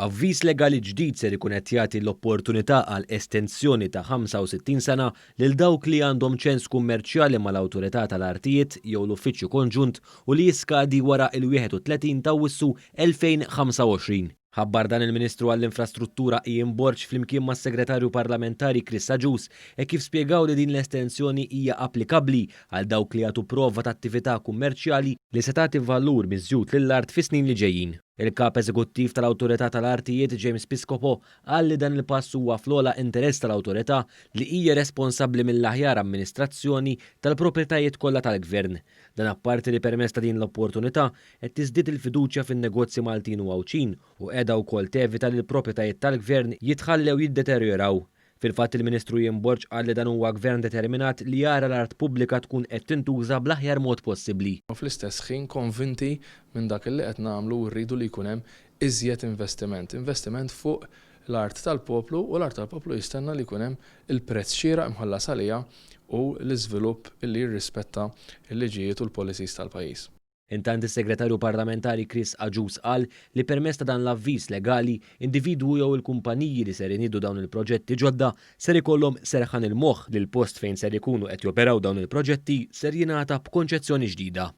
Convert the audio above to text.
Avviż legali ġdid ser ikun qed jagħti l-opportunità għal estensjoni ta' 65 sena lil dawk li għandhom ċens kummerċjali mal-Awtorità tal-Artijiet jew l-Uffiċċju Konġunt u li jiskadi wara il-31 ta' Awwissu 2025. Ħabbar dan il-Ministru għall-Infrastruttura Ian Borg flimkien mas-Segretarju Parlamentari Chris Agius e kif spjegaw li din l-estensjoni hija applikabbli għal dawk li jagħtu prova ta' attività kummerċjali li se tagħti valur miżjud lill-art fis-snin li ġejjin. Il-kap eżekuttiv tal-Awtorità tal-Artijiet James Piscopo qal li dan il-pass huwa fl-ogħla interess tal-awtorità li hija responsabbli mill-aħjar amministrazzjoni tal-proprjetajiet kollha tal-gvern. Dan apparti li permezz ta' din l-opportunità qed tiżdied il-fiduċja fin-negozji Maltin u Għawdxin u qiegħda wkoll tevita li l-proprjetajiet tal-gvern jitħallew jiddeterjoraw. Fil-fatt, il-Ministru Ian Borg qal li dan huwa gvern determinat li jara l-art pubblika tkun qed tintuża bl-aħjar mod possibbli. U fl-istess ħin konvinti minn dak li qed nagħmlu u rridu li jkun hemm iżjed investiment. Investiment fuq l-art tal-poplu, u l-art tal-poplu jistenna li jkun hemm il-prezz xieraq imħallas għaliha u l-iżvilupp li jirrispetta l-liġijiet u l-policies tal-pajjiż. Intant, is-Segretarju Parlamentari Chris Agius qal li permezz ta' dan l-avviż legali, individwu jew il-kumpaniji li ser inidu dawn il-proġetti ġodda ser ikollhom serħan il-moħħ li l-post fejn ser ikunu qed joperaw dawn il-proġetti ser jingħata b'konċessjoni ġdida.